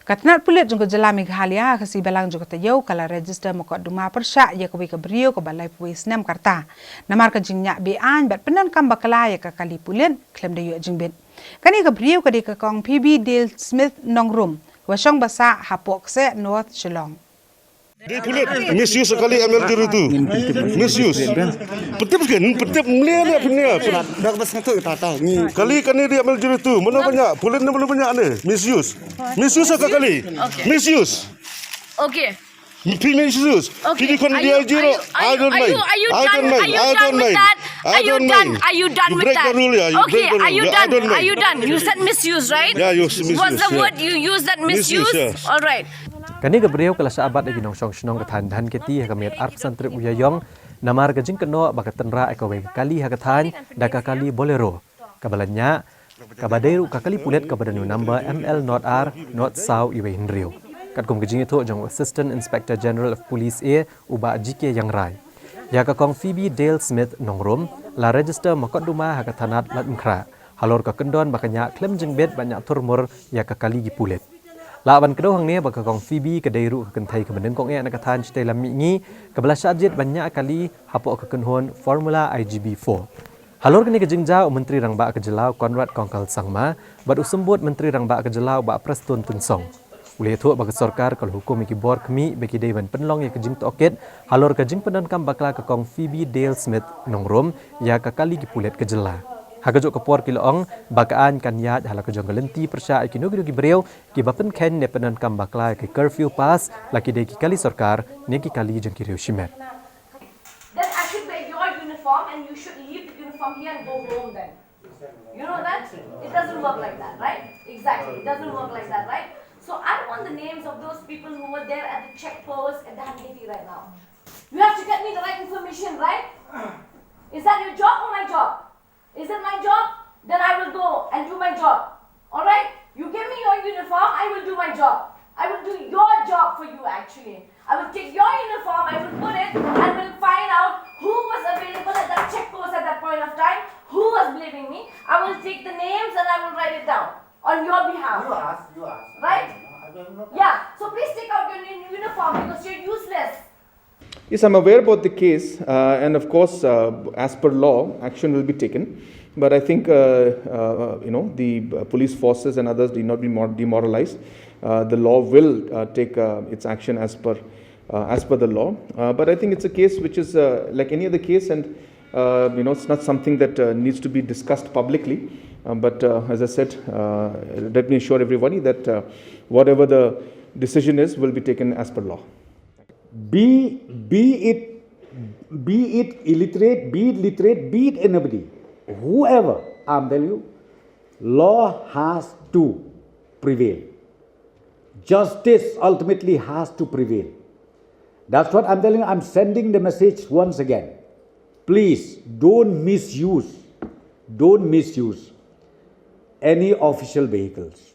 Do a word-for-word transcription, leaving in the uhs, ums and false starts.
Ka tnat pulit jong ka jylla Meghalaya ha ka sngi Balang jong ka taïew ka la register mukotduma pyrshah ïa kawei ka briew kaba laiphew wei snem ka rta namar ka jingñiah be-aiñ bad pyndonkam bakla ïa ka kali pulit khlem da ïoh jingbit. Kane ka briew ka dei ka Kong Phoebe Dale Smith Nongrum, kaba shong basah hapoh Kseh, North Shillong. Dei pulit, misuse kali M L zero two. Misuse. Pyntip sken, pyntip mlien ïa pynïa. Dak bas ngetu ta ta ni. Kali kane dei M L zero two. Mano ba ñiah, pulit ne mano ba ñiah ne? Misuse. Misuse ka kali. Okay. Misuse. Okay. Phi misuse. Okay. Phi di khon D I zero. I don't mind. I don't mind. I don't mind. I don't mind. Are you done with that? You break the rule, yeah. You break the rule. Okay, are you done? Are you done? You said misuse, right? Yeah, you misuse. Was the word you used that misuse? Misuse, yeah. All right. Kane ka briew ka la shah bat ïa ki nongshong shnong ka thaiñ Dhankheti ha ka miet arphew san tarik u Ïaïong namar ka jingkynnoh ba ka tynrah ïa kawei ka kali ha ka thaiñ da ka kali Bolero kaba la ñiah, kaba dei ruh ka kali pulit kaba don u number M L not R not saw iwei hynriew. Katkum ka jingïathuh jong u Assistant Inspector General of Police A, u Bah G K Ïangrai, ïa ka Kong Phoebe Dale Smith Nongrum la register mukotduma ha ka thanat Laitumkhrah halor ka kyndon ba ka ñiah khlem jingbit bad ñiah thurmur ïa ka kali ki pulit. Lah ban kdew hangne ba ka Kong Phoebe ka dei ruh ka kynthei kaba nyngkong eh na ka thaiñ shatei lam mihngi kaba la shah jied ban ñiah kali hapoh ka kynhun Formula I G B four. Halor kane ka jingjia, u Myntri Rangbah ka jylla u Conrad Kongkal Sangma bad u Symbud Myntri Rangbah ka jylla u Bah Prestone Tynsong u la ïathuh ba ka sorkar ka la hukum ïa ki bor khmih ba ki dei ban pynlong ïa ka jingtohkit halor ka jingpyndonkam bakla ka Kong Phoebe Dale Smith Nongrum ïa ka kali ki pulit ka jylla. Ha kajuh ka por ki la ong ba ka aiñ kan ïaid ha la ka jong ka lynti pyrshah ïa kino kino ki briew kiba pynkheiñ ne pyndonkam bakla ïa ki curfew pass, la ki dei ki kali sorkar ne ki kali jong ki riewshimet. Then I should wear your uniform and you should leave the uniform here and go home then. You know that? It doesn't work like that, right? Exactly. It doesn't work like that, right? So I want the names of those people who were there at the check post at Dhankheti right now. You have to get me the right information, right? Is that your job or my job? Is it my job? Then I will go and do my job. All right? You give me your uniform, I will do my job. I will do your job for you, actually. I will take your uniform, I will put it, and will find out who was available at that check post at that point of time, who was blaming me. I will take the names and I will write it down on your behalf. You ask, you ask. Right? No, I will not ask. Yeah. So please take out your uni-, uniform because you're useless. Yes, I'm aware about the case, uh, and of course, uh, as per law, action will be taken. But I think, uh, uh, you know, the uh, police forces and others need not be more demoralized. Uh, the law will uh, take uh, its action as per uh, as per the law. Uh, but I think it's a case which is uh, like any other case, and uh, you know, it's not something that uh, needs to be discussed publicly. Um, but uh, as I said, uh, let me assure everybody that uh, whatever the decision is, will be taken as per law. Be, be it, be it illiterate, be it literate, be it anybody, whoever, I'm telling you, law has to prevail. Justice ultimately has to prevail. That's what I'm telling you. I'm sending the message once again. Please don't misuse, don't misuse any official vehicles.